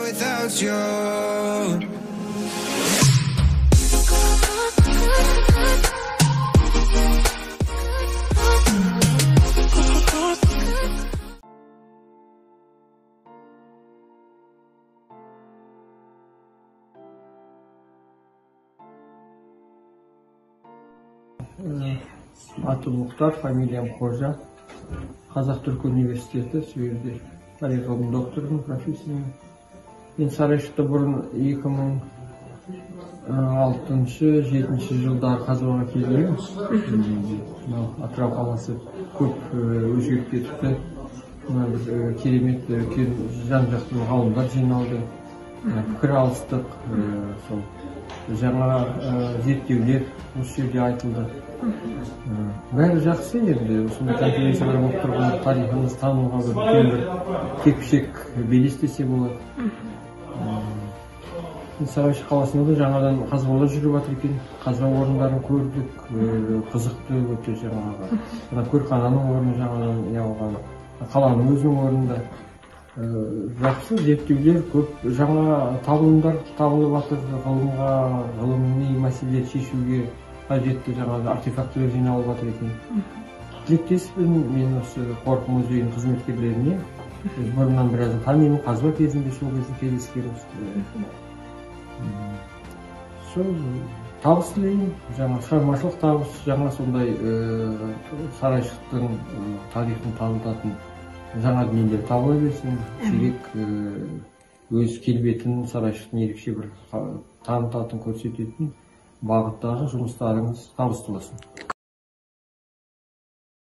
without you. Атым Мұхтар, фамилиям Қожа. Қазақ-Түрік университеті, сол жерде тарих ғылым докторымын, профессормын. Мен Сарайшықта бұрын 2006-7 жылдары қазбаға келгенмін. Мынау Атырау қаласы көп өзгеріп кетіпті. Мына бір керемет үлкен жан-жақты ғалымдар жиналды. Пікір алыстық, сол жаңа зерттеулер осы жерде айтылды. Бәрі жақсы енді, осындай конференциялар болып тұрған тарихымызды тануға бір үлкен бір тепкішек белес десе болады. Сарайшық қаласында да жаңадан қазбалар жүріп жатыр екен. Қазба орындарын көрдік, қызықты өте жаңағы. Мына көрхананың орны жаңадан неғылған, қаланың өзінің орнында. Жақсы зерттеулер көп, жаңа табылымдар табылып жатыр, ғылымға, ғылыми мәселелерді шешуге қажетті жаңа артефактілер жиналып жатыр екен. Тілектеспін мен осы қорық музейінің қызметкерлеріне. Өз бұрыннан біраз танимын, қазба кезінде сол кезде кездескенбіз. Сол табыс тілеймін, жаңа шығармашылық табыс, жаңа сондай Сарайшықтың тарихын танытатын жаңа дүниелер табыла берсін. Сирек өз келбетін Сарайшықтың ерекше бір танытатын, көрсететін бағыттағы жұмыстарыңыз табысты болсын.